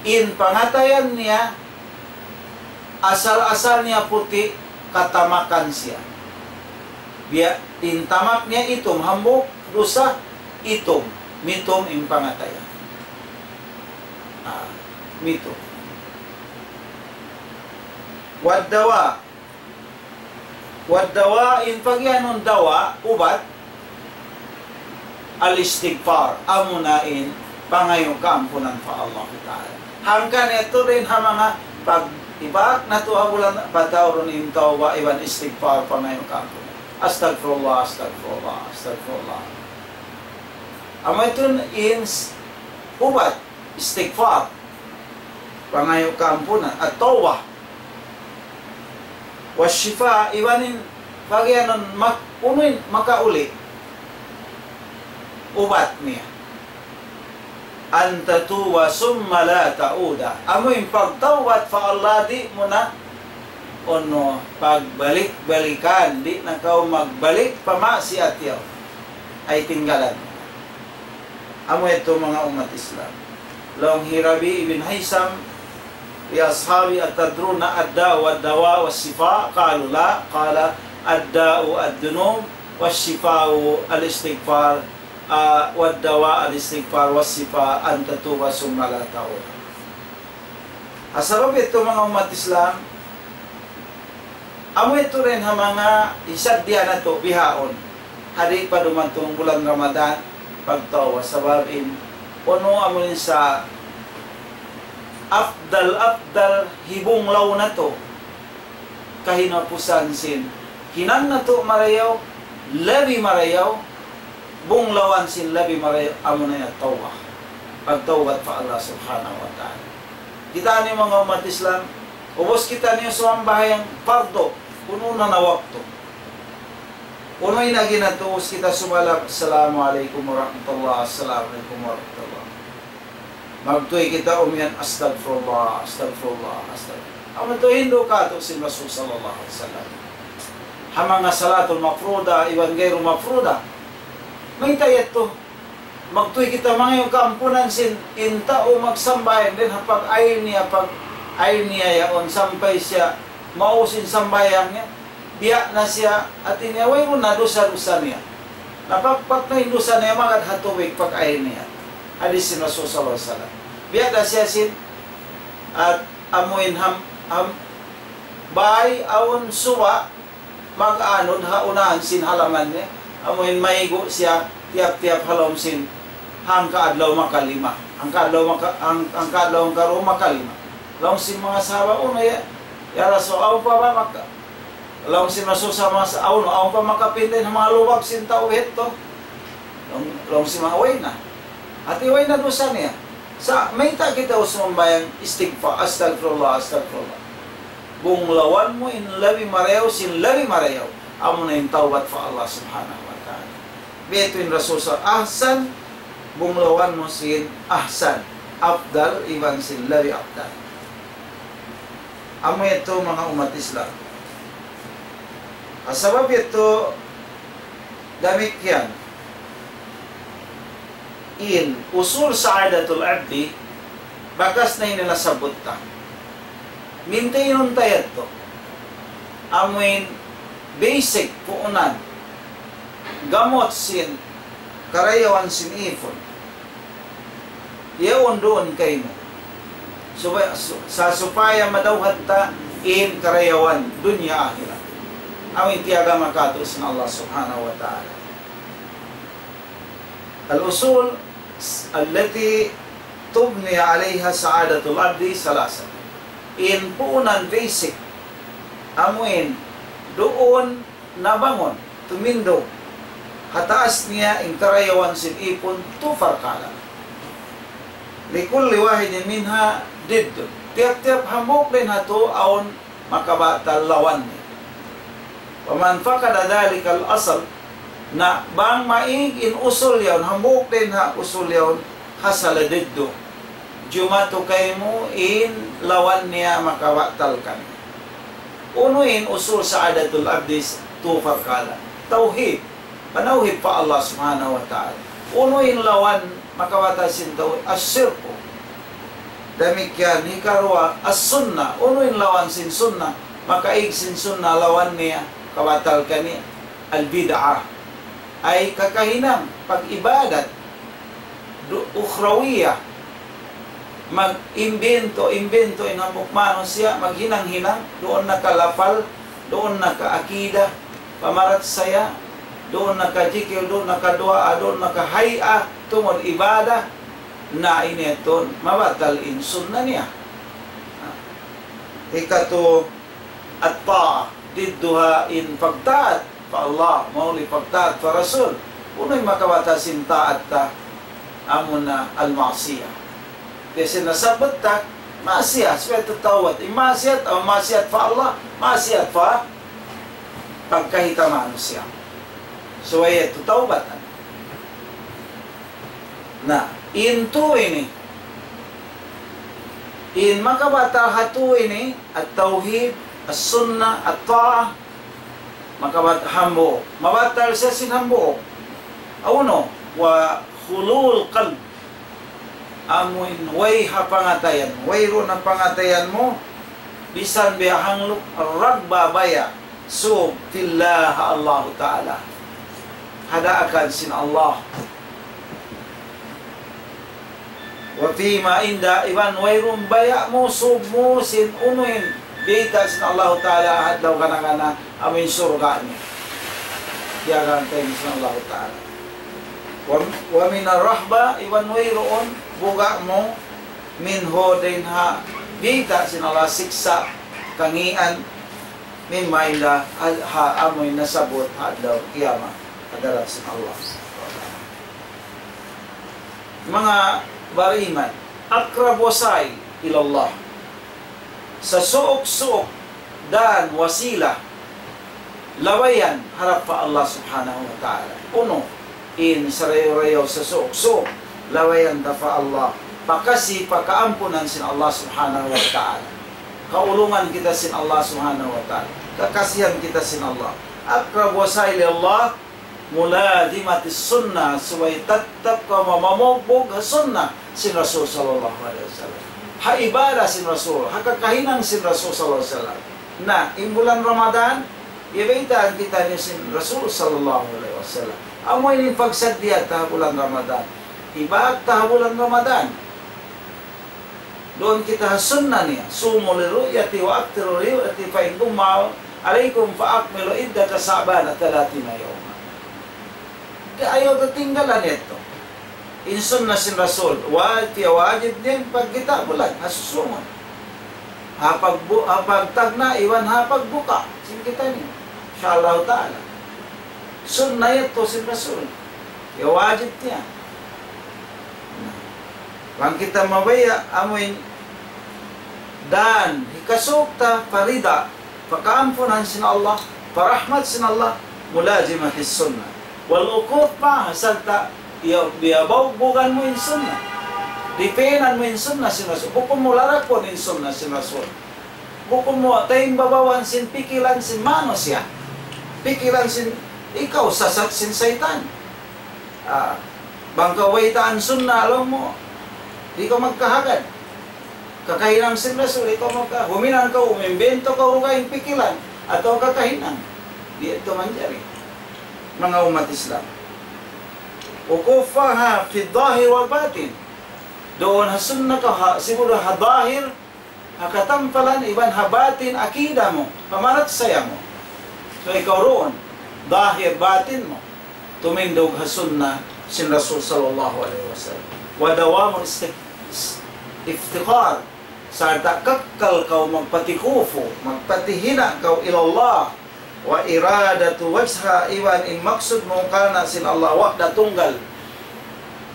in pangatayan niya, asal-asal niya puti', katamakan siya. Biya' in tamak niya itum, hambuuk dusa itum, mitum in pangatayan. Ah, mitum. والدواء. والدواء, in pagiyanun dawa, ubat, الاستغفار, amuna in pangayu' kaampunan pa Allah Ta'ala. Hangkan yadtu dayn ha manga pag-, ibaak natu' ha bulan, pataurun in tawbat iban istighfar, pangayu' kaampunan. أستغفر الله، أستغفر الله، أستغفر الله. Amu yadtu in s-, ubat, istighfar, pangayu' kaampunan, التوبة. والشفاء, iban in pagiyanun mak-, unu in makauli'. Ubat niya. أن تتوب ثم لا تعود. Amu in pagtawbat pa Allah, di' mu na unu pagbalik-balikan, di' na kaw magbalik pa maksiat yaun. Ay tinggalan. Amu yadtu manga ummat Islam. Laung hi Rabi' ibn Haysam لأصحابه: أتدرون الداء والدواء والشفاء؟ قالوا لا. قال: الداء الذنوب، والشفاء الاستغفار، ah, والدواء الاستغفار، والشفاء أن تتوب ثم لا تعود. Ah, sabab yadtu manga ummat Islam, amu yadtu dayn ha manga hisaddiya natu' bihaun. Di' pa dumatung bulan Ramadan, pagtawbat, sabab in, unu, amu in sa afdal-afdal hibunglaw natu'. Kahinapusan sin hinang natu' marayaw, labi marayaw, bunglawan sin labi marayaw, amuna in tawbat. Pagtawbat pa Allah Subhanahu wa Ta'ala. Kitaa niyu manga ummat Islam, ubus kitaniyu sumambahayang pardu, unu na na waktu. Unu in agi natu', ubus kita sumalam, "Assalamu alaykum warahmatullah, assalamu alaykum warahmatullah." Magtuy kita umiyan, "Astagfirullah, astagfirullah, astagfirullah." Amu yadtu hindu' katu' sin Rasul sallallahu alayhi wasallam. Ha manga salatul mafruda, iban gayru mafruda. Mayta' yadtu? Magtuy kita mangayu' kaampunan sin in tau magsambahayang dayn ha pag-ayil niya, pag-ayil niya yaun sampay siya maus in sambahayang niya. Biya' na siya, hati niya, wayruun na dusa-dusa niya. Napakpak na in dusa niya, magad ha tubig pag-ain niya. Hadis sin Rasul sallallahu alayhi wasallam. Biya' na siya sin, at amuin ham, ham, bay awn suwa, mag-anud ha unahan sin halaman niya. Amuin maigu siya, tiyap-tiyap ha lawm sin, hangka adlaw makalima. Hangka adlaw maka-, hang-, hangka adlaw hangka duwa makalima. Laung sin manga sahaba, "O na ya, ya Rasul, awn pa ba maka-, laung sin Rasul sa manga sa-, awn, awn pa makapinda in manga lubab sin tau biya' ha yadtu?" Laung, laung sin manga, "Way na." Hati way na dusa niya. Sa' mayta' kita usug mambahayang istighfar, "Astagfirullah, astagfirullah." Bunglawan mu in labi marayaw sin labi marayaw. Amuna in tawbat pa Allah Subhanahu wa Ta'ala. Biya' ha yadtu in Rasul sa ahsan, bunglawan mu sin ahsan, afdal, iban sin labi afdal. Amu yadtu manga ummat Islam. Sabab yadtu damikkiyan in usul sa'adatul abdi, bakas na ini nasabbut ta. Mintiinun ta yadtu. Amuin basic puunan gamut sin karayawan sin ipun. Yaun duun kaymu. Supaya, su-, sa supaya madawhat ta in karayawan dunya akhirat. Amuin tiyagama katu' sin Allah Subhanahu wa Ta'ala. الأصول التي تبني عليها سعادة العبد ثلاثة. In puunan basic, amuin duun nabangun, tumindug ha taas niya in karayawan sin ipun, tu parkala'. لكل واحد منها ضد. Tiyap-tiyap hambuuk dayn ha yadtu awn makabatal lawan niya. ومن فقد ذلك الأصل, na bang maig in usul yaun, hambuuk dayn ha usul yaun, حصل ضده. Jumatu kaymu in lawan niya makabatal kaniya. Unu in usul sa'adatul abdi, tu parkala'. Tawhid. Panawhid pa Allah Subhanahu wa Ta'ala. Unu in lawan makabatal sin tawhid, الشرك. Damikkiyan hikaruwa, السنة. Unu in lawan sin sunnah, makaig sin sunnah lawan niya, kabatal kaniya, البدعة. Ay kakahinang pag-ibadat du-, ukhrawiyah. Mag-imbento-imbento in hambuuk manusiya', maghinang-hinang, duun na ka lapal, duun na ka akida, pamarachaya, duun na ka jikil, duun na ka duwaa, duun na ka hay'a, tungud ibadah, na ini yadtu mabatal in sunnah niya. Hikatu, at-ta'ah, didduha in pagtaat pa Allah, mauli pagtaat pa Rasul. Unu in makabatal sin taat ta, amuna al-ma'siyah. Biya' sin nasabbut ta, ma'siyah, subay ta tawbat. In ma'siyat, awn ma'siyat pa Allah, ma'siyat pa pagkahi ta manusiya'. Subay yadtu tawbatan. Na, in tu ini, in makabatal ha tu ini, at-tawhid, as-sunnah, at-ta'ah, makabat-, hambuuk. Mabatal siya sin hambuuk. Unu, وخلو القلب. Amuin way ha pangatayan, wayruun ha pangatayan mu, misan biya' hangluk, raghbah, baya', sūb, في الله, ha Allahu Ta'ala. Ha daakan sin Allah. وفيما عنده, iban wayruun baya' mu, sūb mu, sin unu in biyayta' sin Allahu Ta'ala ha adlaw kana-kana, amuin surga' niya. Diyagan kaymu sin Allahu Ta'ala. و-, ومن الرهبة, iban wayruun buga' mu, منه, dayn ha biyayta' sin Allah, siksa', kangīan, مما عنده, ha, ha amuin nasabbut ha adlaw kiyamat, hadarat sin Allah. Manga bariman, أقرب وسائل إلى الله. Sasuuk-suuk dan wasila labayan harap pa Allah Subhanahu wa Ta'ala. Unu in sarayaw-rayaw sasuuk-suuk labayan ta pa Allah, pa kasi, pa kaampunan sin Allah Subhanahu wa Ta'ala. Kaulungan kita sin Allah Subhanahu wa Ta'ala. Kakasihan kita sin Allah. أقرب وسائل إلى الله ملازمة السنة, subay tattap kaw mamamugbug ha sunnah sin Rasul sallallahu alayhi wasallam. Ha ibadah sin Rasul, ha kakahinang sin Rasul sallallahu alayhi wasallam. Na, in bulan Ramadan, Ibaytaan kita ini sin Rasul sallallahu alayhi wasallam. Amu ini in pagsaddiya ta ha bulan Ramadan. Ibadat ta ha bulan Ramadan. Duun kita ha sunna niya. صوموا لرؤيته وأفطروا لرؤيته فإن غم عليكم فأكملوا عدة شعبان ثلاثين يوما. Di' ayaw ta tinggalan yadtu. In sunna sin Rasul, wa-, wajib niya in pagkita' bulan, ha susūngun. Ha pagbu-, ha pagtagna', iban ha pagbuka', sin kitaniyu. Insha Allah Ta'ala. Sunna yadtu sin Rasul. Ya wajib niya. Bang kita mabaya', amuin dan, hikasūk ta pa rida, pa kaampunan sin Allah, pa rahmat sin Allah, ملازمة السنة. والوقوف معها, sarta' iya, biya' bawbugan mu in sunna. Dipinan mu in sunna sin Rasul. Bukun mu larakun in sunna sin Rasul. Bukun mu taimbabawan sin pikilan sin manusiya'. Pikilan sin ikaw, sasat sin saytan. Ah, bang kaw baytaan sunna, alam mu, di' kaw magkahagad. Kakahinang sin Rasul, ikaw magka-, huminang kaw, umimbento kaw, dugaing pikilan, atawa kakahinang. Di' yadtu manjari. Manga ummat Islam. وقوفها في الظاهر والباطن. Duun ha sunna ka ha, siguru ha zahir, ha katampalan iban ha batin, akida mu, pamarachaya mu. So, ikaw duun, zahir, batin mu, tumindug ha sunna sin Rasul sallallahu alayhi wasallam. ودوام الاست-، الافتقار, sarta' kakkal kaw magpatikufu, magpatihina' kaw إلى الله, وإرادة وجهه, iban in maksud mu karna' sin Allah, wahda tunggal.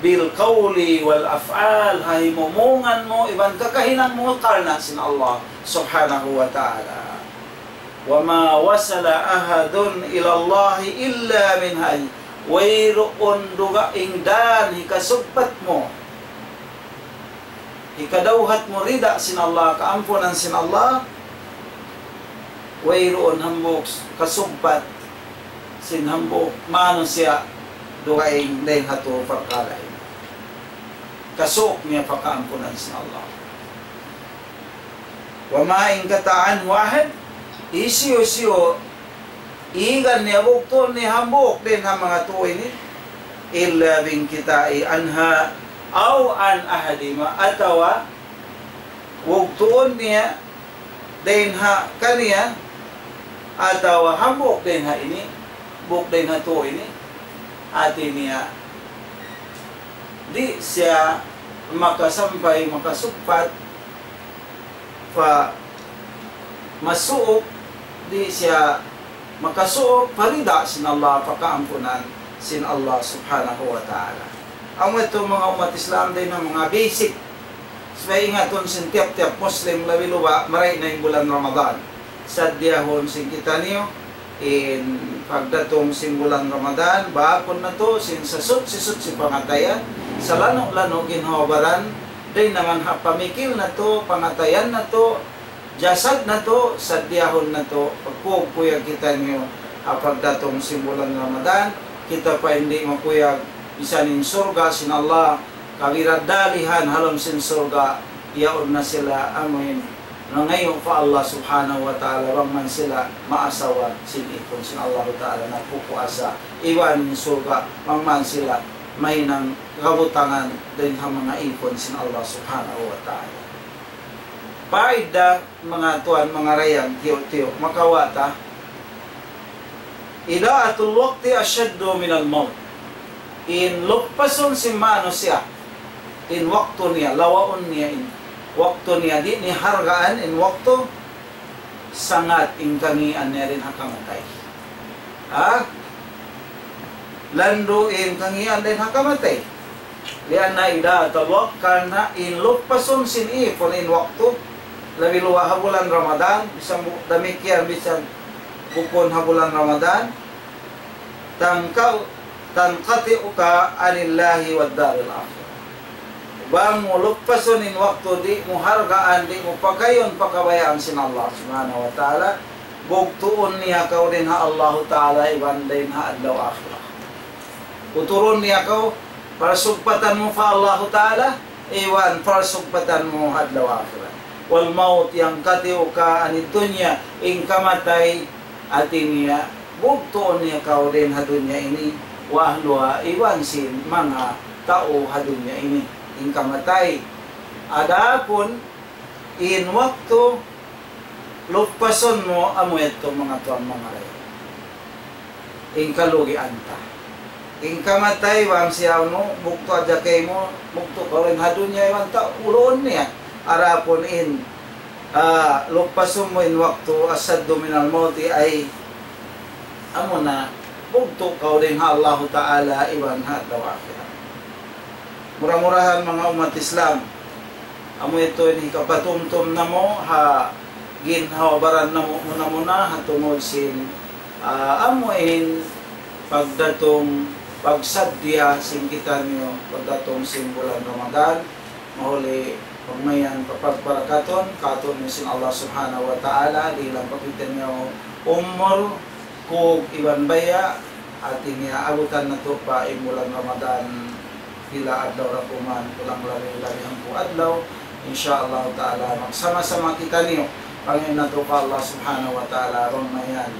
بالقول والأفعال, ha himumungan mu, iban kakahinang mu karna' sin Allah subhanahu wa ta'ala. وما وصل أحد إلى الله إلا من هذه. Wayruun dugaing dan hikasugpat mu, hikadawhat mu rida sin Allah, kaampunan sin Allah, wayruun hambuuk kasugpat sin hambuuk manusiya' dugaing dayn ha tū parkala' ini. Kasūk niya pa kaampunan sin Allah. وما انقطع عنه أحد, hisiyu-siyu igan niya, bugtuun niya hambuuk dayn ha manga tū ini, إلا بانقطاعه عنها أو عن أحدهما, atawa bugtuun niya dayn ha kaniya, atawa hambuuk dayn ha ini, hambuuk dayn ha tū ini, hāti niya, di' siya makasampay, makasugpat pa masuuk, di' siya makasuuk pa rida sin Allah, pa kaampunan sin Allah subhanahu wa ta'ala. Amu yadtu manga ummat Islam dayn ha manga basic. Subay ingatun sin tiyap-tiyap Muslim, labi luba' marayaw na in bulan Ramadan. Saddiyahun sin kitaniyu, in pagdatung sin bulan Ramadan, baakun natu' sin sasuchi-suchi pangatayan, salanu'-lanu' ginhawa-baran, dayn ha manga pamikil natu', pangatayan natu', jasad natu', saddiyahun natu', pagkuyag-kuyag kitaniyu, ha pagdatung sin bulan Ramadan, kita pa in di' makuyag, misan in surga' sin Allah, kabiradalihan ha lawm sin surga', yaun na sila amuin nangayu' pa Allah subhanahu wa ta'ala, bang man sila maasawa sin ipun sin Allah ta'ala, nagpupuasa, iban in surga', bang man sila mahinang kabutangan dayn ha manga ipun sin Allah subhanahu wa ta'ala. Paida, manga tuwan, manga dayang, tiyu'-tiyu', makawa' ta. إضاعة الوقت أشد من الموت. In luppasun sin manusiya' in waktu niya, lawaun niya in waktu niya, di' niya hargaan in waktu, sangat in kangīan niya dayn ha kamatay. Ha? Landu' in kangīan dayn ha kamatay. لأن إضاعة الوقت, karna' in luppasun sin ipun in waktu, labi luba' ha bulan Ramadan, bisan bu-, damikkiyan bisan bukun ha bulan Ramadan, تنقطع، تنقطعك عن الله والدار الآخرة. Bang mu luppasun in waktu, di' mu hargaan, di' mu pakayun pa kabayaan sin Allah subhanahu wa ta'ala, bugtuun niya kaw dayn ha Allahu ta'ala iban dayn ha adlaw akhirat. Uturun niya kaw, parsugpatan mu pa Allahu ta'ala, iban parsugpatan mu ha adlaw akhirat. والموت ينقطعك عن الدنيا, in kamatay, Hati niya, bugtuun niya kaw dayn ha dunya ini, wa ahluha, iban sin manga tau ha dunya ini. In kamatay. Adapun in waktu luppasun mu, amu yadtu manga tuwan manga dayang. In kalugian ta. In kamatay, bang siya unu, bugtu' hadja kaymu, bugtu' kaw dayn ha dunya, iban ta, uluun niya. Adapun in, ah, luppasun mu in waktu أشد من الموت, ay, amuna, bugtu' kaw dayn ha Allahu Ta'ala, iban ha adlaw akhirat. Mura-murahan manga ummat Islam, amu yadtu in hikapatumtum namu' ha ginhawa-baran namu' muna-muna ha tungud sin, ah, amu in pagdatung pagsaddiya sin kitaniyu pagdatung sin bulan Ramadan, mahuli pagmayan papagbarakatun katu' niyu sin Allah Subhanahu wa Ta'ala, dihilan pa kitaniyu umur, kug iban baya', hati niya abutan natu' pa in bulan Ramadan, pila adlaw ra kuman, kulang labi-labi hangpu' adlaw. Insya Allah Ta'ala, magsama-sama kitaniyu, pangayu' natu' pa Allah Subhanahu wa Ta'ala, bang mayan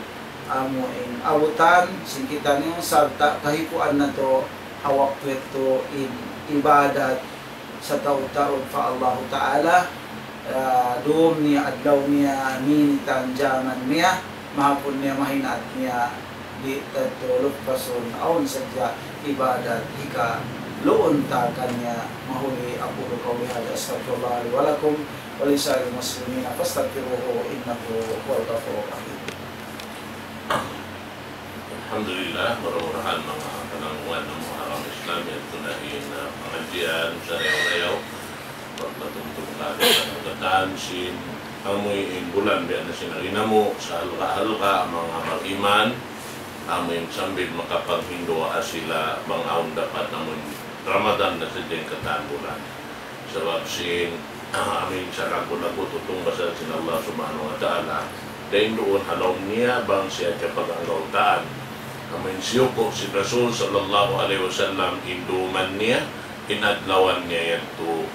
amu in abutan sin kitaniyu, sarta' kahipuan natu' ha waktu yadtu in ibadat sataud-taud pa Allahu Ta'ala, ah, dum niya, adlaw niya, minit niya, jaman niya, mahapun niya, mahinaat niya, di' ta tuud luppasun, awn sadja ibadat hikaluun ta kaniya. Mahuli, أقول قولي هذا أستغفر الله لي ولكم ولسائر المسلمين فاستغفروه إنه هو الغفور الرحيم. Alhamdulillah, mura-murahan manga pananggungan namu' ha agama Islam, yadtu na in, ah, pangadjian sarayaw-rayaw. Pagpatumtum kami sa katan sin amu in bulan biya' na sin agi namu', sa halga'-halga' manga mag-iman, amu in sambil makapaghindu' sila bang awn dapat amu in Ramadan na sadja in katan bulan. Sabab sin, ah, amu in sa laggu'-laggu' tutungbas sin Allah Subhanahu wa Ta'ala, dayn duun ha lawm niya bang siya kiyapag-anggawtaan. Amu in siyuku' sin Rasul sallallahu alayhi wasallam in duman niya, in adlawan niya yadtu,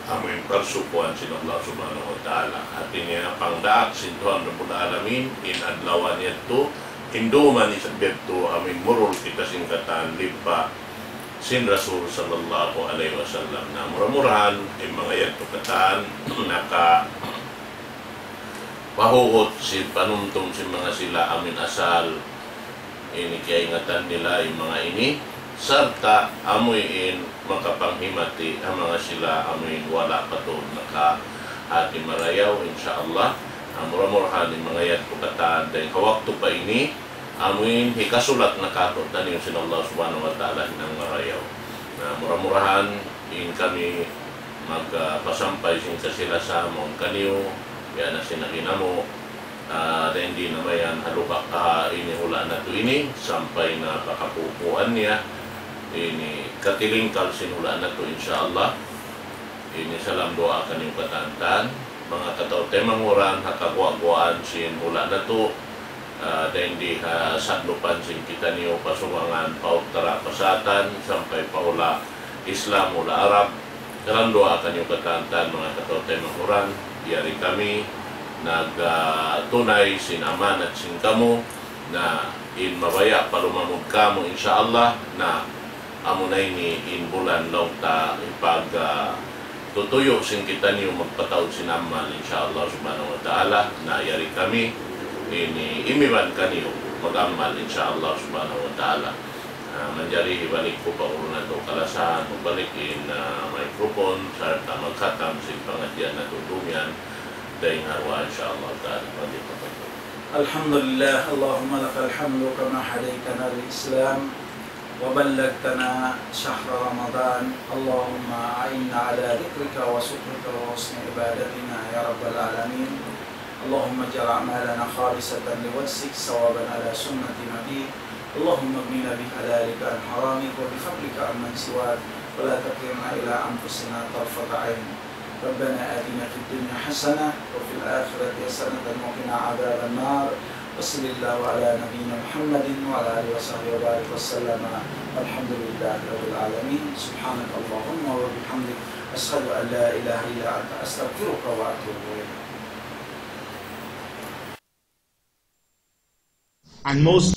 amu in pagsukuan sin Allah Subhanahu wa Ta'ala. Hati niya, pangdaak sin Tuhan Rabbul Alamin, in adlawan yadtu, in duman isab yadtu, amu in murul kita sin katan lipa sin Rasul sallallahu alayhi wasallam. Na mura-murahan, in manga yadtu katan, nakapahugut sin panumtum sin manga sila amu in asal ini kiyaingatan nila in manga ini, sarta' amu in makapanghimati ha manga sila amu in wala' pa tuud nakahati marayaw, insya Allah. Na mura-murahan in manga yadtu katan dayn ha waktu pa ini, amu in hikasulat na kātu'niyu sin Allah Subhanahu wa Ta'ala hinang marayaw. Na mura-murahan in kami mag, ah, pasampay sin kasilasa mawn kaniyu, biya' na sin agi namu', ah, dayn di na mayan ha lubak, ah, ini hula' natu' ini, sampay na pa kapupuan niya, ini katilingkal sin hula' natu', insya Allah. Ini salam duwaa kaniyu katan-katan, manga kataw-taymanghuran, ha kaguwa'-guwaan sin hula' natu', ah, dayn di ha sadlupan sin kitaniyu, pa subangan, pa utara, pa satan, sampay pa hula' Islam, hula' Arab. Salam duwaa kaniyu katan-katan, manga kataw-taymanghuran, yari kami nag, ah, tunay sin amanat sin kamu, na in mabaya' pa lumamud kamu, insya Allah, na amu na ini in bulan laung ta hipag, ah, tutuyu' sin kitaniyu magpataud sin amal, insya Allah Subhanahu wa Ta'ala, na yari kami, ini imiban kaniyu mag-amal, insya Allah Subhanahu wa Ta'ala. Ah, manjari hibalik ku pa unu natu' kalasahan, magbalik in, ah, microphone, sarta' magkhatam sin pangadjian natu' dumiyan, dayn ha duwaa, insya Allah Ta'ala. Manjari pa الحمد لله، اللهم لك الحمد كما هديتنا للإسلام وبلغتنا شهر رمضان. اللهم أعنا على ذكرك وشكرك وحسن عبادتنا يا رب العالمين. اللهم اجعل أعمالنا خالصة لوجهك صوابا على سنة نبيك. اللهم اغننا بحلالك عن حرامك وبفضلك عمن سواك ولا تكلنا إلى أنفسنا طرفة عين. ربنا آتنا في الدنيا حسنة وفي الآخرة حسنة وقنا عذاب النار. وصل الله على نبينا محمد وعلى آله وصحبه وبارك وسلم. والحمد لله رب العالمين. سبحانك اللهم وبحمدك، أشهد أن لا إله إلا أنت، أستغفرك وأتوب إليك. And most